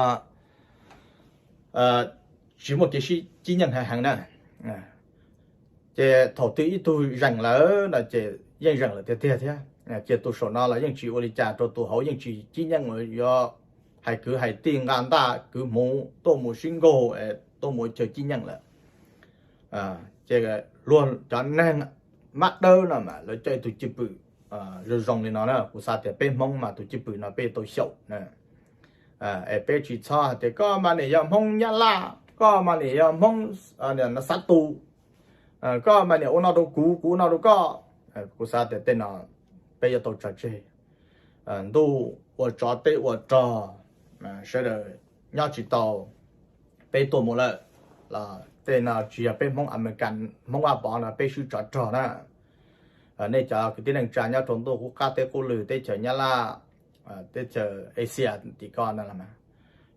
tsis muaj kev sib cib nyeej heev heev na. Ces thaum twg ib tug zeem lawm no ces yeej zeem lawm tiag tiag thiab. Ces tus saum no los yeej tsis ua li cas rau tus hauv, yeej tsis cib nyeej yuav hais kwv hais tij nqa ntaj kwv hmuv tuaj mus sib nkaug, tuaj mus chaw cib nyeej lawm. Ces luag cov neeg mab dawb no mas lawv coj ib tug cwj pwm zoo zoo li no na. Kuv xav tias peb Hmoob mas tus cwj pwm no peb yuav tau xyaum na. Es peb tsis txhob hais tias koj mas niam yog Hmoob Nyab Laj, koj mas niam yog Hmoob Xav Tus, koj mas niam ua no rau kuv, kuv ua no rau koj. Kuv xav tias tej no peb yuav tau tso tseg. Ntuj ua tsov teb ua rog, sawv daws nyob tsis tau, peb tuaj mus lawm los tej no tsis yog peb Hmoob Amelikas, Hmoob Vaj Pov no peb swb tsov rog na. Nej cov kwv tij neej tsa nyob rau ntuj qub qab teb qub lw, teb chaws Nyab Laj, teb chaws Asia tim ko no los mas,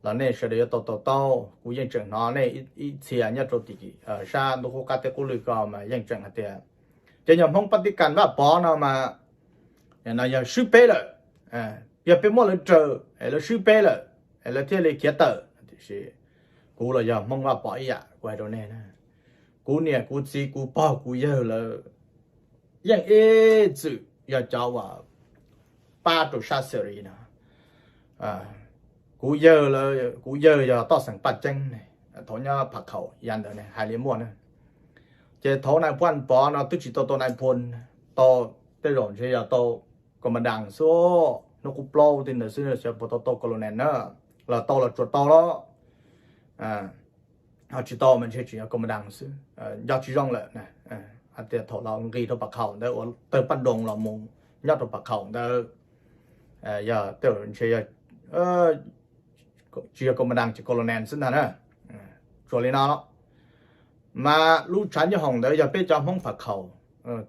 los nej sawv daws yuav tau to taub. Kuv yeej tseem hnov nej ib txhia nyob rau tim sab ntuj qub qab teb qub lw ko mas yeej tseem hais tias ces yog Hmoob Pab Tib Kas Vaj Pov no mas no yog swb peb lawm, yog peb muab lawv raws es lawv swb peb lawm es lawv thiaj li khiav tawm. Tiam sis kuv los yog Hmoob Vaj Pov ib yam, kuv hais rau nej na, kuv niam kuv txiv kuv pog kuv yawg lawv yeej ib txwm yog cov uas pab rau sab Syria no. Kuv yawg, kuv yawg yog Toj Xeem Paj Ceeb, thaum nyob Phav Khaum yav ntawd ne hais li muaj na. Ces thaum Nais Phoo Pov no twb tsis tau tau Nais Phoo, tau tej zaum ntshe yog tau Commandant xwb, hnub qub plaub tej ntawd xwb, xyov puas tau tau Colonel na, los tau los tsuas tau los ho tsis tau mas ntshe tseem yog Commandant xwb, nco tsis zoo lawm. Hais tias thaum los nqis rau Phav Khaum ntawd ua tawg paj doos los mus nyob rau Phav Khaum ntawd, yog tej zaum ntshe yog tsis yog Commandant ces Colonel xwb ntag na. Tsuas li no los mas lub tshav nyooj hoom ntawd yog peb cov Hmoob Phav Khaum,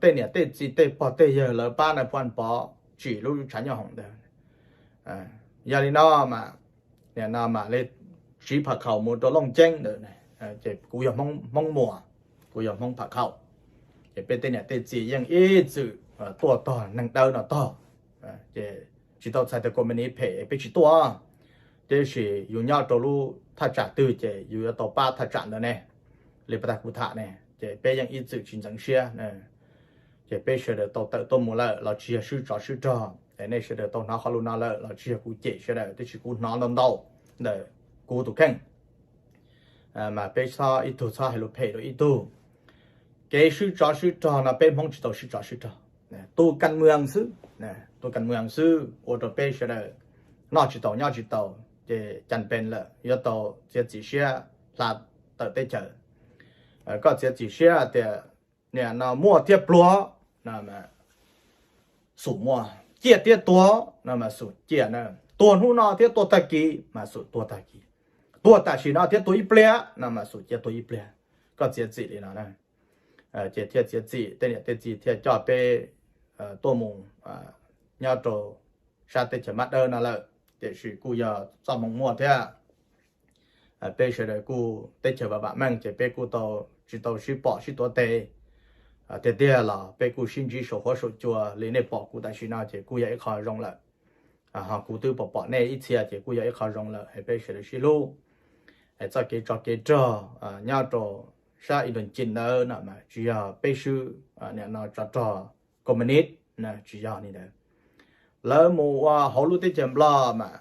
tej niam tej txiv tej pog tej yawg lawv pab Nais Phoo Pov tsim lub tshav nyooj hoom ntawd. Yog li no mas, nim no mam li tsiv Phav Khaum mus rau Looj Ceeb ntawd, ces kuv yog Hmoob Muas, kuv yog Hmoob Phav Khaum, ces peb tej niam tej txiv yeej ib txwm tuaj tog neeg dawb no tog. Ces tsis tau txhais tias Communist phem peb tsis tuaj, tiam sis yus nyob rau lub thaj tsam twg ces yus yuav tau pab thaj tsam ntawd ne, li pas tag kuv tham ne, ces peb yeej ib txwm tsis ntxeev siab. Ces peb sawv daws tau tawm tuaj mus lawm los tsis yog swb tsov swb rog, es nej sawv daws tau hnov qhov lus no lawm los tsis yog kuv cem sawv daws, tiam sis kuv hnov ntau ntau ntawm kuv tus kheej. Mas peb txhob ib tug txhob hais lus phem rau ib tug. Kev swb tsov swb rog no peb Hmoob tsis tau swb tsov swb rog, tu kas mwam xwb, tu kas mwam xwb ua rau peb sawv daws noj tsis tau nyob tsis tau, ces cas pes lawm yuav tau txiav txim siab hla tawm teb chaws. Koj txiav txim siab tias nim no muaj thiab pluag no mas xum muaj, ciaj thiab tuag no mas xum ciaj na, tuag hnub no thiab tuag tag kis mas xum tuag tag kis, tuag tam sim no thiab tuag ib pliag no mas xum ciaj tuag ib pliag. Koj txiav txim li no na, ces thiaj txiav txim, tej niam tej txiv thiaj coj peb tuaj mus nyob rau sab teb chaws Mab Dawb no lawm, tiam sis kuj yog txoj hmoo muaj thiab. Peb sawv daws kuj teb chaws vam vam meej ces peb kuj tau tsis tau sib pom sib tuav tes tiag tiag los peb kuj sib ntsib saum huab saum cua li nej pom kuv tam sim no ces kuj yog ib qho zoo lawm. Ho kuv twb pom pom nej ib txhia ces kuj yog ib qho zoo lawm es peb sawv daws sib hlub. Es txoj kev tsov kev rog nyob rau sab Indonesia ntawd no mas tsis yog peb swb nim no tsov rog Communist, tsis yog li ntawd. Lawv mus ua hauv lub teb chaws Nplog mas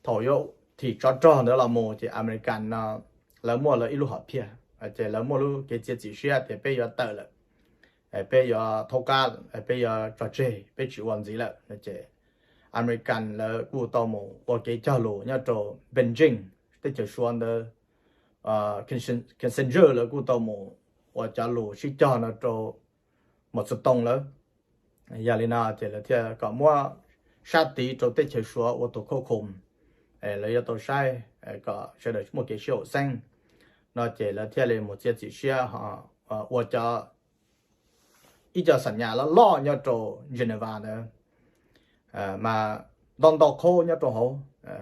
thaum yuav thim tsov rog ntawd los mus ces American no lawv muaj lawv ib lub hom phiaj, ces lawv muaj lub kev txiav txim siab tias peb yuav tawm lawm, peb yuav thaub qab, peb yuav tso tseg, peb tsis ua ntxiv lawm no ces American lawv kuj tau mus ua kev cog lus nyob rau Beijing, teb chaws Suav ntawd, Kissinger lawv kuj tau mus ua cov lus sib cog no rau Mos Txwv Tooj lawv. Yog li no ces lawv thiaj kom muab sab tid rau teb chaws Suav ua tus khauj khum, lawv yuav tau saib kom sawv daws muaj kev sib haum xeeb no ces lawv thiaj li mus txiav txim siab ho ua cov ib co xam nyas loj loj nyob rau Geneva ntawd, mas ntau ntau qhov nyob rau hauv.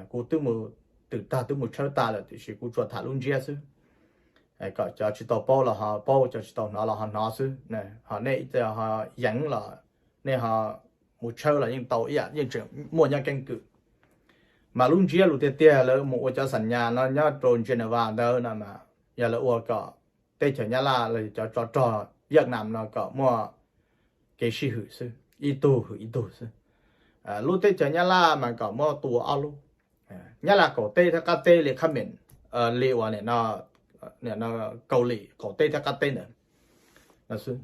Kuv twb mus twm tag twb mus tshawb tag lawm tiam sis kuv tsuas tham lub ntsiab xwb, kom cov tsis tau paub los ho paub, cov tsis tau hnov los ho hnov xwb. Ho nej ib co ho yeev los nej ho mus tshawb los yeej tau ib yam, yeej tseem muaj nyob keeb kwm. Mas lub ntsiab lus tiag tiag lawv mus ua cov xam nyas no nyob rau Geneva ntawd no mas yog lawv ua kom teb chaws Nyab Laj los cov tsov rog Vietnam no kom muaj kev sib hwm xwb, ib tug hwm ib tug xwb. Lub teb chaws Nyab Laj mas kom muab tua ob lub, Nyab Laj qaum teb thiab qab teb li Khab Mem, li uas nim no Kaus Lim qaum teb thiab qab teb ntawd xwb.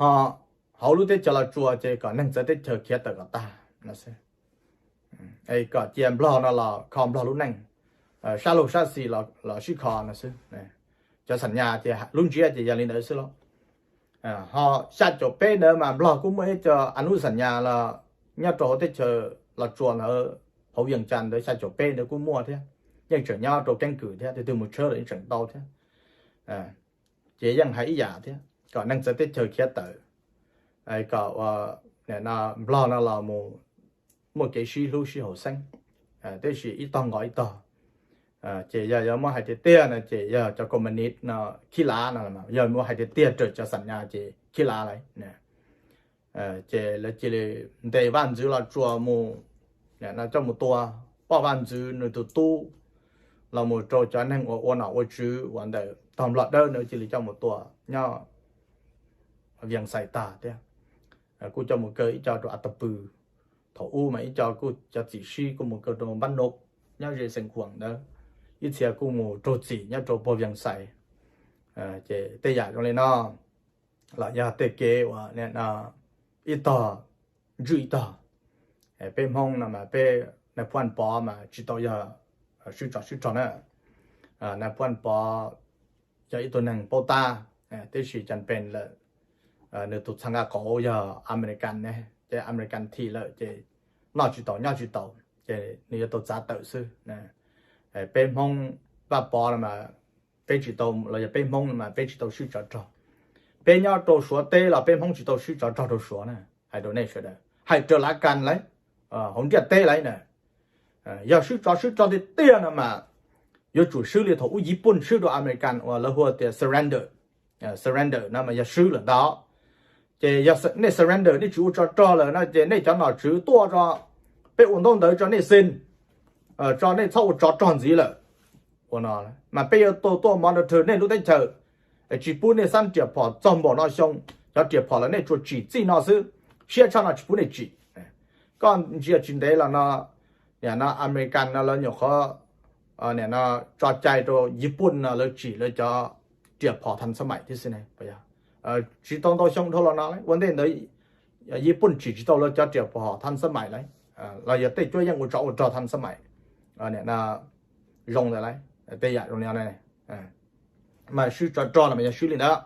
Ho hauv lub teb chaws Los Tsuas ces kom neeg txawv teb chaws khiav tawm kom tag no xwb. Kom cia Nplog no los kho Nplog lub neej, sab laug sab xis los sib kho no xwb. Cov xam nyas ces lub ntsiab ces yog li ntawd xwb los. Ho xya caum peb ntawd mas Nplog kuj muaj ib co a nub xam nyas los nyob rau hauv teb chaws Los Tsuas ntawd, hauv Vias Cas ntawd xya caum peb ntawd kuj muaj thiab, yeej tseem nyob rau keeb kwm thiab, tus twg mus tshawb los yeej tseem tau thiab. Ces yeej hais ib yam thiab, kom neeg txawv teb chaws khiav tawm, kom Nplog no los mus muaj kev sib hlub sib haum xeeb, tiam sis ib tog nqos ib tog. Ces yog yuav muab hais tiag tiag no ces yog cov koom ma nis no khib lav no, yog muab hais tiag tiag raws cov xam nyas ces khib lav lawm. Ces lawv cia li ntes vaj ntxwv Los Tsuas mus, coj mus tua, poj vaj ntxwv nws tus tub los mus rau cov neeg uas ua nom ua tswv uas ntawm tog Nplog Dawb ntawd cia li coj mus tua nyob Vias Xais tag thiab. Kuj coj mus kaw ib co rau A Ta Pw, thaum ub mas ib co kuj cov txim sib kuj mus kaw rau Npab Nub nyob ze Xeev Khuam ntawd, ib txhia kuj mus raug txim nyob rau puag Vias Xais. Ces tej yam zoo li no los yog tej kev uas ib tog ntswj ib tog. Peb Hmoob no mas peb Nais Phoo Pov mas tsis tau yog swb tsov swb rog na. Nais Phoo Pov yog ib tug neeg paub tab, tiam sis cas pes lawm, nws tus txha nqa qauv yog American ne, ces American thim lawm ces noj tsis tau nyob tsis tau, ces nws yuav tau txav tawm xwb. Peb Hmoob Vaj Pov no mas peb tsis tau, los yog peb Hmoob no mas peb tsis tau swb tsov rog. Peb nyob rau Suav teb los peb Hmoob tsis tau swb tsov rog rau Suav na, hais rau nej sawv daws, hais raws lav kas lawm, hauv ntiaj teb lawm na. Yog swb tsov swb rog tiag tiag no mas yuav tsum swb li thaum ub Yiv Pooj swb rau American uas lawv hu tias surrender. Surrender no mas yog swb lawm ntag. Ces yog nej surrender, nej tsis ua tsov rog lawm no ces nej cov nom tswv tuaj tso, peb ua ntaub ntawv tso nej xees, tso nej txhob ua tsov rog ntxiv lawm. Ua no mas peb yuav tau tuaj monitor nej lub teb chaws, tsis pub nej xab riam phom txog npaum no xyoo, cov riam phom los nej tsuas tsim txij no xwb, siab tshaj no tsis pub nej tsim. Koj ntsia tsis ntev los no, nim no American no lawv nyuam qhuav nim no tso cai rau Yiv Pooj no lawv tsim lawv cov riam phom thas xab maim thiab xwb ne. Tsis tau ntau xyoo dhau los no ua ntej ntawd Yiv Pooj tsim tsis tau lawv cov riam phom thas xab maim lawm, los yog tej cuab yeej ua tsov ua rog thas xab maim nim no zoo ntawd lawm, tej yam zoo li no. Mas swb tsov rog no mas yog swb li ntawd.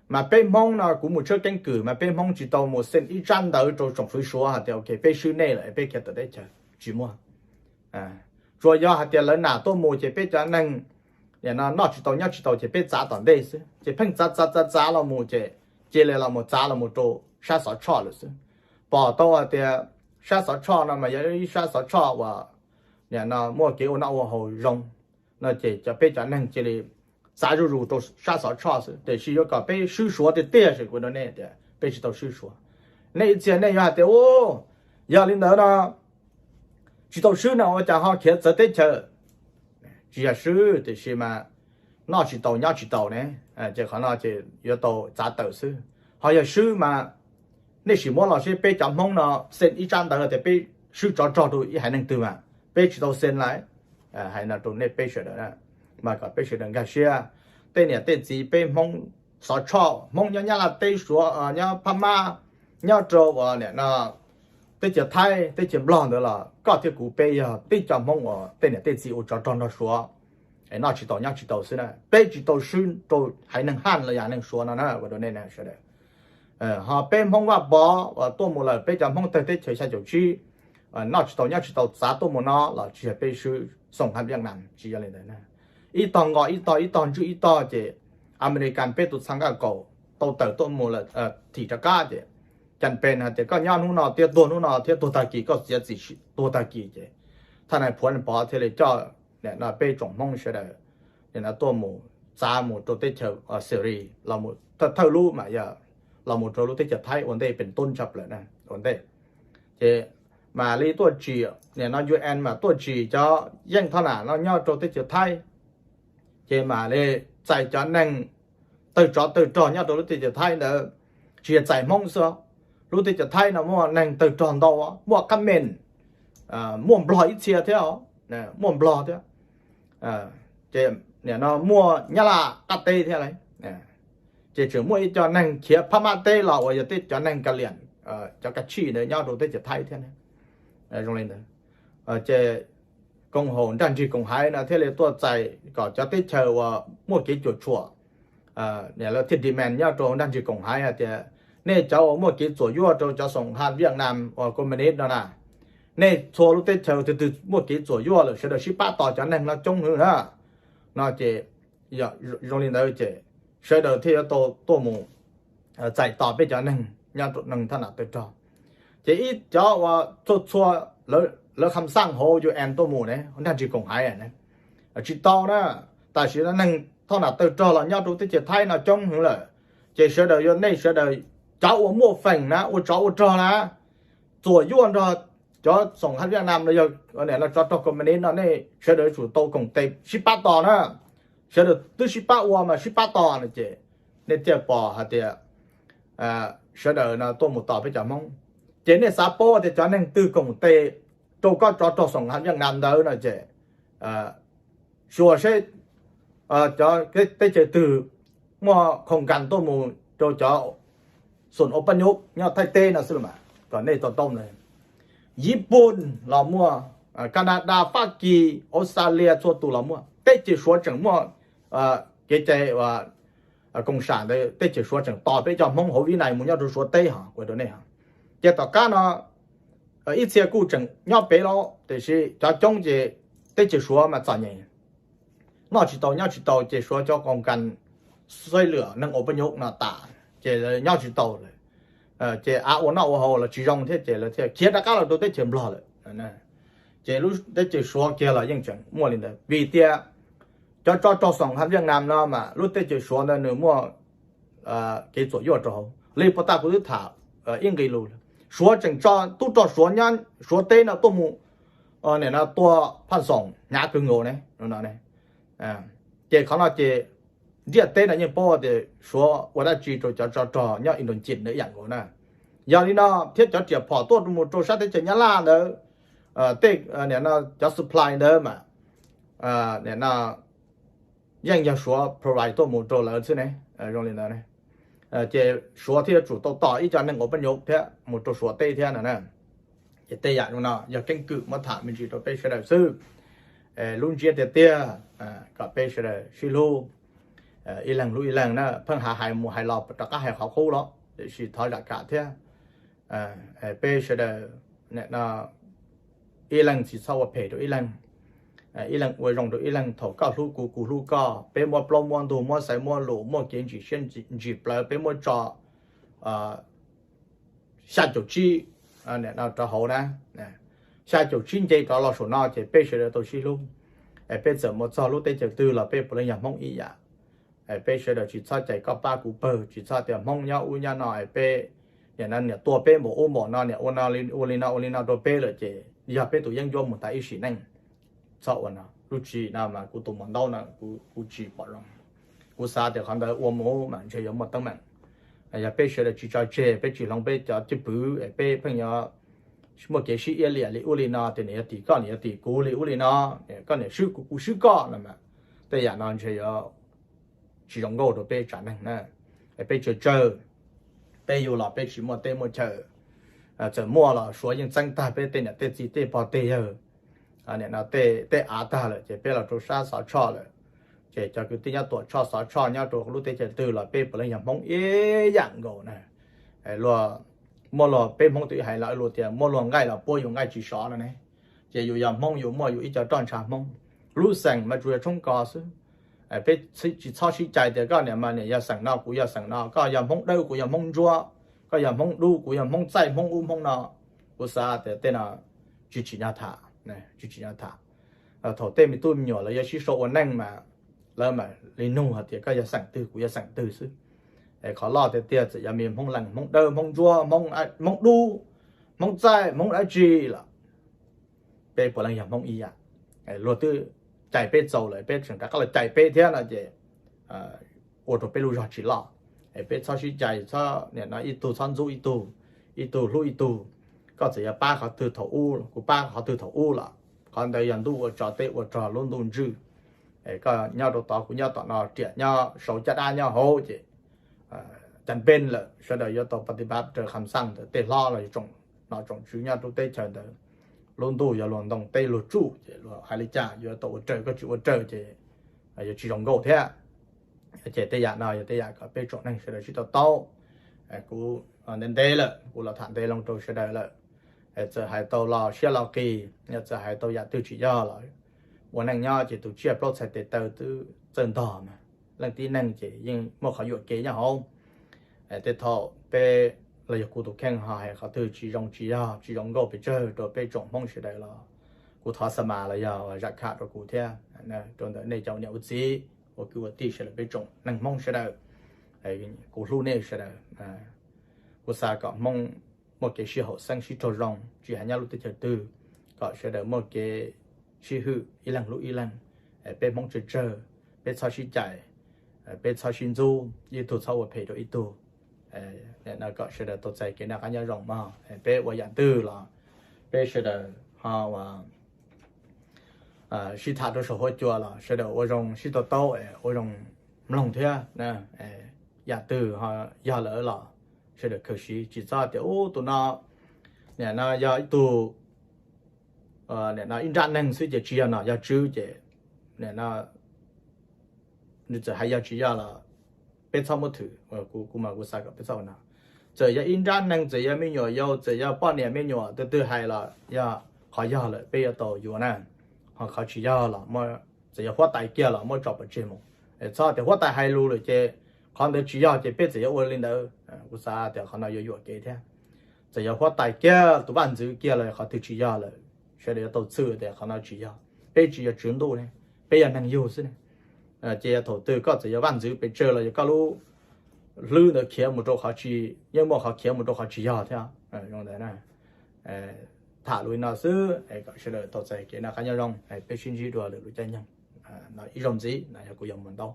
Mas peb Hmoob no kuv mus tshawb keeb kwm mas peb Hmoob tsis tau mus xees ib tsab ntawv rau tsoom fwv Suav hais tias ok peb swb nej lawm peb khiav tawm teb chaws, tsis muaj. Tsuas yog hais tias lawv nam tuaj mus ces peb cov neeg nim no noj tsis tau nyob tsis tau ces peb txav tom ntej xwb, ces pheej txav txav txav txav los mus ces cia li los mus txav los mus rau sab Xov Tshoj lawm xwb. Pom tau hais tias sab Xov Tshoj no mas yog ib sab Xov Tshoj uas nim no muaj kev ua noj ua haus zoo no ces cov peb cov neeg cia li txav zuj zus rau sab Xov Tshoj xwb. Tiam sis yuav kom peb swb Suav tiag tiag ces kuv rau nej tias peb tsis tau swb Suav. Nej ib txhia nej yuav hais tias u, yog li ntawd no tsis tau swb no ua cas ho khiav txawv teb chaws? Tsis yog swb tiam sis mas noj tsis tau nyob tsis tau ne, ces qhov no ces yuav tau txav tawm xwb. Ho yog swb mas nej sim muab los seb peb cov Hmoob no xees ib tsab ntawv tias peb swb tsov rog rau ib haiv neeg twg mas peb tsis tau xees lawm. Hais no rau nej peb sawv daws, mas kom peb sawv daws nkag siab. Tej niam tej txiv peb Hmoob Xov Tshoj, Hmoob nyob Nyab Laj teb, Suav, nyob Phab Mab, nyob rau uas nim no teb chaws Thaib teb chaws Nplog ntawd los koj thiab kuv peb yog tib co Hmoob uas tej niam tej txiv ua tsov rog nrog Suav, noj tsis tau nyob tsis tau xwb na. Peb tsis tau swb rau haiv neeg Haj los yog neeg Suav no na ua rau nej sawv daws. Ho peb Hmoob Vaj Pov uas tuaj mus lawm peb cov Hmoob tawg teb chaws xya caum tsib, noj tsis tau nyob tsis tau txav tuaj mus no los tsis yog peb swb Xoo Hab Viaj Nam, tsis yog li ntawd. Ib tog nqos ib tog, ib tog ntswj ib tog ces American peb tus txha nqaj kaum tau tawm tuaj mus lawm thim rov qab ces cas pes hais tias koj nyob hnub no thiab tuag hnub no thiab tuag tag kis koj txiav txim tuag tag kis ces thaj nais phuav pov thiaj li coj nim no peb tsoom Hmoob sawv daws nim no tuaj mus txav mus rau teb chaws Syria los thawj lub mas yog los mus rau lub teb chaws Thaib ua ntej pes tub tshaj plaws na ua ntej. Ces mam li tuaj tsim nim no UN mas tuaj tsim cov yeej thoj nam no nyob rau teb chaws Thaib. Ces mam li txais cov neeg tawg tsov tawg rog nyob rau lub teb chaws Thaib ntawd, tsis yog txais Hmoob xwb, lub teb chaws Thaib no muaj neeg tawg rog ntau, muaj qab mees, muaj Nplog ib txhia thiab, muaj Nplog thiab, ces nim no muaj Nyab Laj qab teb thiab lawm. ces tseem muaj ib co neeg khiav Phab Mab teb los uas yog tej cov neeg Ka Liam, cov Ka Tshij ntawd nyob rau teb chaws Thaib thiab. Zoo li ntawd, ces koom haum nrag nrig koom haiv no thiaj li tuaj txais kom cov teb chaws uas muaj kev cuam tshuam, lawv thiaj demand nyob rau nrag nrig koom haiv hais tias nej cov uas muaj kev txuam yuaj rau cov xoom ha Viaj Nam uas Komuniv no na, nej txhua lub teb chaws twg twg muaj kev txuam yuaj lawm sawv daws sib pab tos cov neeg no coob hwv na. No ces zoo li ntawd ces sawv daws thiaj yuav tau tuaj mus txais tos peb cov neeg nyob rau neeg thoj nam tawg rog. Ces ib cov uas txhua txhua lawv kham xaj hauv U N tuaj mus ne, nrag nrig koom haiv tsis tau na. Tam sim no neeg thoj nam tawg rog los nyob rau teb chaws Thaib no coob hwv lawm, ces sawv daws yuav nej sawv daws cov uas muaj feem na, ua tsov ua rog na, txuam yuaj nrog cov xoom ha Viaj Nam no, yog tsov rog Komuniv no, nej sawv daws yuav tsum tau koom tes sib pab tos na. Sawv daws twb sib pab ua mas sib pab tos no ces nej thiaj pom hais tias sawv daws no tuaj mus tos peb cov Hmoob. Ces nej xav paub tias cov neeg twg koom tes rau koj tsov rog xoom ha Viaj Nam ntawd no ces xyuas seb cov teb chaws twg muaj khoom kas tuaj mus rau cov xoom ua paj nyuj nyob Thaib teb no xwb los mas kom nej tau tau ntawd. Yiv Pun los muaj, Ka Na Da, Fab Kis, Australia txhua tus los muaj. Teb chaws Suav tseem muaj kev cai koom sam ntawd, teb chaws Suav tseem tos peb cov Hmoob hauv Vib Nais mus nyob rau Suav teb hos ua rau nej hos. Ces tom qab no ib txhia kuj tseem nyob pem los tiam sis cov coob ces teb chaws Suav mas txom nyem, noj tsis tau nyob tsis tau ces Suav cov koom kas xwb lwm neeg ua paj nyuj no tas ces nyob tsis tau lawm. Ces av ua noj ua haus los tsis zoo thiab ces lawv thiaj khiav rov qab los rau teb chaws Nplog lawm. Ces lub teb chaws Suav kiag los yeej tseem muaj li ntawd vim tias cov tsov rog xoom ha Viaj Nam no mas lub teb chaws Suav ntawd nws muaj kev txuam yuaj rau hauv li puas tas kuv twb tham ib nqe lus, Suav tseem tso tub rog Suav nyob Suav teb no tuaj mus nim no tua Phaj Xoom hnyav kawg nkaus ne no. Ces qhov no ces ntiaj teb no yeej paub tias Suav ua dab tsi rau cov tsov rog nyob Indonesia ntawd ib yam nkaus na. Yog li no thiab cov riam phom tuaj mus rau sab teb chaws Nyab Laj ntawd, tej nim no cov supply ntawd mas nim no yeej yog Suav provide tuaj mus rau lawv xwb ne. Zoo li ntawd ces Suav thiaj yuav tsum tau tos ib co neeg ua paj nyuj thiab mus rau Suav teb thiab no na. Ces tej yam zoo no yog keeb kwm muab tham me ntsis rau peb sawv daws xwb. Lub ntsiab tiag tiag kom peb sawv daws sib hlub, ib leeg hlub ib leeg na. Pheej hais hais mus hais los rov qab hais qhov qub los tiam sis thov zam kam thiab. Peb sawv daws nim no ib leeg tsis txhob ua phem rau ib leeg, ib leeg ua zoo rau ib leeg. Thaum koj hlub kuv kuv hlub koj, peb muab plaub muab ntug muab xaiv muab lus muaj kev ntsim siab ntsim plawv peb muab tso xya caum tsib rau hauv na, xya caum tsib nce rov los saum no ces peb sawv daws tau sib hlub. Es peb txawm mus txog lub teb chaws twg los peb puav leej yog Hmoob ib yam. Es peb sawv daws tsis txhob cais koj pab kuv pawg, tsis txhob tias Hmoob nyob ub nyob no es peb nim no niam tua peb npaum ub npaum no, niam ua no ua li no ua li no rau peb lawm ces yog peb tus yeeb ncuab mus tas ib sim neej. Txhob ua no, lub tsis no mas kuv tus muam ntaub no kuv tsis pom zoo. Kuv xav tias qhov ntawd ua mus mas ntshe yuav muaj teeb meem. Yog peb sawv daws tsis tso tseg, peb tsis hloov peb cov cwj pwm es peb pheej yuav muaj kev sib iab liam li ub li no, tias niam yuav tim koj niam yuav tim kuv li ub li no, koj niam swb kuv kuv swb koj no mas tej yam no ntshe yuav tsis zoo nkauj rau peb tsam neeg na. Es peb tsawg tsawg, peb yug los peb tsis muaj teb muaj chaw, txawm muaj los Suav yeej txeeb tag peb tej niam tej txiv tej pog tej yawg. Nim no tej av tag lawm ces peb los rau sab Xov Tshoj lawm. Ces cov kwv tij nyob Tuam Tshoj Xov Tshoj nyob rau lub teb chaws twg los peb puav leej yog Hmoob ib yam nkaus na. Luag, muaj luag, peb Hmoob twb hais los luag tias muaj luag nqaij los puab yus nqaij tsis sov no ne. Ces yus yog Hmoob yus muaj yus ib co roj ntsha Hmoob. Lub xeem mas tsuas yog tshoob kos xwb. Peb tsis txhob sib cais tias koj niam mas niam yog xeem no kuv yog xeem no, koj yog Hmoob Dawb kuv yog Hmoob Ntsuab, koj yog Hmoob Dub kuv yog Hmoob Txaij Hmoob ub Hmoob no. Kuv xav tias tej no tsis tsim nyog tham, tsis tsim nyog tham. Thaum tej me tub me nyuam lawv yuav sib sau ua neej mas lawv mam li nug hais tias koj yog xeem twg kuv yog xeem twg xwb. Es qhov loj tiag tiag txawm yog me Hmoob Lees Hmoob Dawb Hmoob Ntsuab Hmoob Dub Hmoob Txaij Hmoob dab tsi los peb puav leej yog Hmoob ib yam. Luag twb cais peb txaus lawm peb tseem rov qab los cais peb thiab no ces ua rau peb lub zog tsis loj. Es peb txhob sib cais, txhob nim no ib tug txhob ntxub ib tug, ib tug hlub ib tug. Koj txawm yog pab qhov twg thaum ub, kuv pab qhov twg thaum ub los qhov ntawd yog ntuj ua tsov teb ua rog lub ntuj ntswj. Es koj nyob rau tod kuv nyob tom no, riam nyob saud caj dab nyob hauv ces cas npe lawm, sawv daws yuav tau pa ti pab raws kham xaj ntawd. Tej hlob los yog tsoom nom tsoom tswv nyob rau teb chaws ntawd, lub ntuj yog luag ntoo teb luag tsuj, ces luag hais li cas yuav tau ua raws, koj tsis ua raws ces yuav tsis zoo nkauj thiab. Ces tej yam no yog tej yam kom peb tsoom neeg sawv daws sib to taub. Kuv ntev ntev lawm, kuv los tham ntev loo rau sawv daws lawm. Txawm hais tau los siab los qis, yog txawm hais tau yam twg tsis yog los, ua neej nyob ces tus tsiaj plaub txhais tes taw twb txawj ntog mas, leej tib neeg ces yeej muaj qhov yuam kev nyob hauv. Tej thaum peb los yog kuv tus kheej ho hais qhov twg tsis zoo tsis yog, tsis zoo nkauj pes tsawg rau peb tsoom Hmoob sawv daws los, kuv thov xa mas los yog zam kham rau kuv thiab. Rau ntawm nej cov niam ua txiv ua kwv ua tij sawv daws, peb tsoom neeg Hmoob sawv daws, kuv hlub nej sawv daws. Kuv xav kom Hmoob muaj kev sib haum xeeb sib raug zoo, tsis hais nyob lub teb chaws twg, kom sawv daws muaj kev sib hwm ib leeg hlub ib leeg. Peb Hmoob tsawg tsawg, peb txhob sib cais, peb txhob sib ntxub, ib tug txhob ua phem rau ib tug. Kom sawv daws tau txais kev noj qab nyob zoo mog. Peb ua yam twg los peb sawv daws ho ua sib tham rau saum huab cua los sawv daws ua zoo sib to taub, ua zoo mloog thiab. Yam twg ho yog lawm los sawv daws khaws siv, tsis txhob tias ub tus no, nim no yog ib tug, nim no ib nrab neeg xwb ces tsis yog nom yog tswv ces nim no nws txawm hais yog tsis yog los peb txhob muab thwm. Kuv mas kuv xav kom peb txhob ua no. Txawm yog ib nrab neeg, txawm yog me nyuam yaus, txawm yog poj niam me nyuam, tus twg hais los yog qhov yog lawm peb yuav tau yuav na. Ho qhov tsis yog los, txawm yog huab tais kiag los muab tso pov tseg mus. Txhob tias huab tais hais lus lawm ces qhov ntawd tsis yog ces peb txawm yuav ua li ntawd. Kuv xav tias qhov no yuav yuam kev thiab. Txawm yog huab tais kiag, tus vaj ntxwv kiag los qhov twg tsis yog lawm, sawv daws yuav tau txhwm tias qhov no tsis yog. Peb tsis yog tswv ntuj ne, peb yog neeg yug xwb ne. Ces yog thaum twg koj txawm yog vaj ntxwv pes tsawg los yog koj lub hlwb ntawd khiav mus rau qhov tsis, yeej muaj qhov khiav mus rau qhov tsis yog thiab. Tham lus li no xwb kom sawv daws tau txais kev noj qab nyob zoo, peb sib ntsib dua lwm lub caij nyoog. No ib zaug ntxiv no yog kuv yog Muas Ntaub.